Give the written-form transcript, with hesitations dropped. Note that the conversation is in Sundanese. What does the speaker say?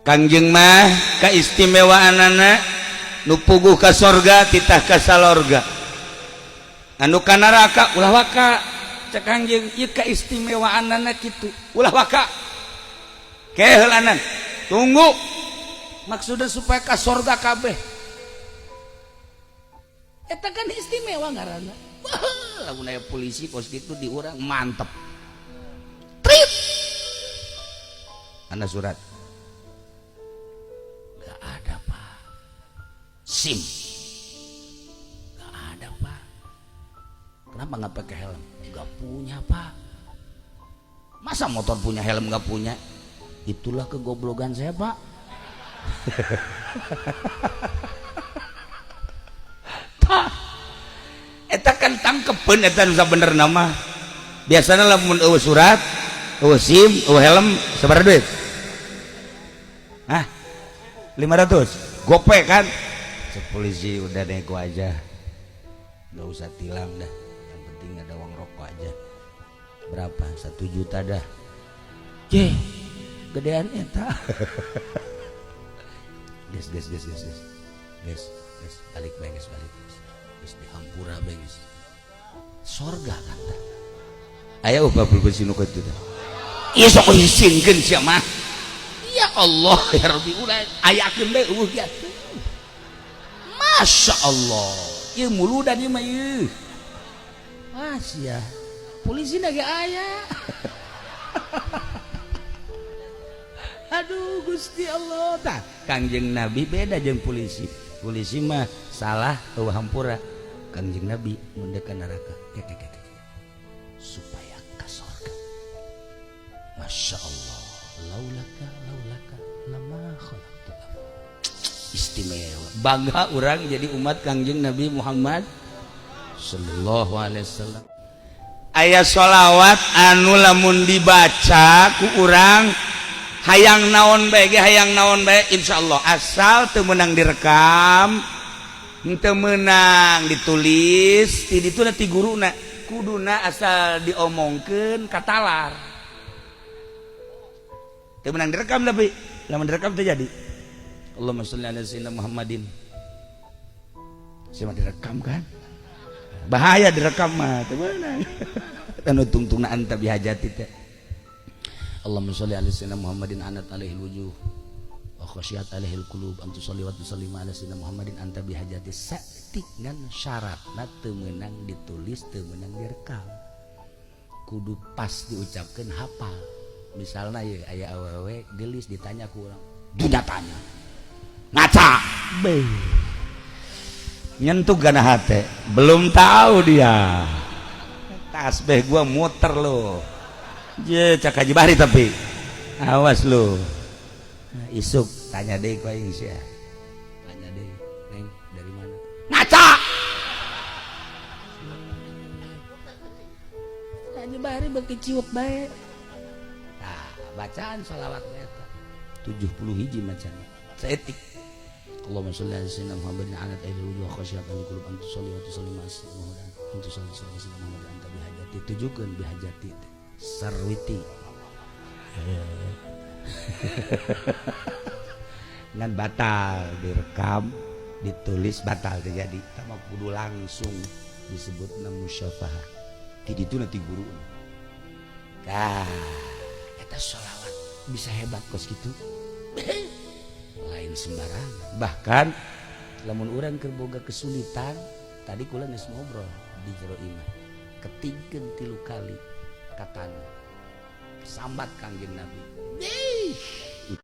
Kangjeng mah kaistimewaanana nu puguh ka sorga titah ka salorga, anu ka neraka ulah waka. Cek Kangjeng ieu kaistimewaanana kitu, ulah waka keheulanan, tunggu, maksudnya supaya ka sorga kabeh. Eta kan istimewa ngaranna. Lamun aya polisi kos kitu di urang, mantep. Trip, anda surat nggak ada, Pak. SIM nggak ada, Pak. Kenapa nggak pakai helm? Nggak punya, Pak. Masa motor punya, helm nggak punya? Itulah kegoblogan saya, Pak. Tah, eta kan tangkepeun eta nu sabenerna mah. Biasana lamun euweuh surat, euweuh SIM, euweuh helm, sabaraha duit? Hah? 500 gope kan? Cek polisi, udah nego aja, nggak usah tilang dah, yang penting ada uang rokok aja. Berapa? 1 juta dah. Je, gedean eta. Ges, ges, ges, ges, ges, ges, ges, balik bae, geus, balik, geus, geus dihampura bae, geus sorga kan. Tah, aya upah besi nu kitu tah. Ieu sok isinkeun sia mah. Ya Allah ya Rabbi, ulah ayakeun bae eueuh ge atuh. Masya Allah, ieu muludan ieu mah ieu. Wah, sia. Polisi ge aya. Aduh Gusti Allah, tah Kangjeng Nabi beda jeung polisi. Polisi mah salah eueuh hampura. Kangjeng Nabi mun ka neraka ke, ke, ke, ke. Supaya ka sorga. Masya Allah. Laulaka laulaka lama khalaqtu. Istimewa. Bangga orang jadi umat Kangjeng Nabi Muhammad sallallahu alaihi wasallam. Aya sholawat anu lamun dibaca ku urang, hayang naon bae ge, hayang naon bae, insyaallah, asal teu meunang direkam, teu meunang ditulis ti ditu ti guruna, kuduna asal diomongkeun katalar. Teu meunang direkam, tapi lamun direkam teu jadi. Allahumma sholli ala sayyidina Muhammadin. Siapa direkam kan bahaya, direkam mah teu meunang. Anu tungtungna anta bihajati teh. Allahumma sholli ala sayyidina Muhammadin anat alaihi wujuh wa khasyat alaihi qulub an tusalli wa tusallim ala sayyidina Muhammadin anta bihajati. Saeutik ngan syaratna teu meunang ditulis, teu meunang direkam, kudu pas diucapkeun, hafal. Misalnya ya aya awewe gelis, ditanya ku urang, dunya tanya ngaca be nyentuh gana hate, belum tahu dia tasbih gua muter lo. Je, cak Haji Bahri, tapi awas lo. Nah, isuk tanya deh ku aing sia. Tanya deh, "Neng, dari mana?" Ngaca. Haji Bahri beuki ciut bae. Nah, bacaan sholawat eta 70 hiji macana. Saeutik. Allahumma sholli ala sayyidina Muhammadin anat ahli wujuh khasyat ahli qulub an tusalli wa tusallim ala sayyidina Muhammadin an tusalli wa sayyidina Muhammadin anta bihajati. Tujukeun bihajati teh sarwiti ngan batal direkam, ditulis batal, terjadi sama kudu langsung disebut musyafahah ti ditu nanti guru. Tah, eta sholawat bisa hebat kos gitu, lain sembarangan. Bahkan lamun urang keur boga kesulitan, tadi kula geus ngobrol di jero imah, ketingkeun tilu kali katana sambat Kangjeng Nabi. Ih.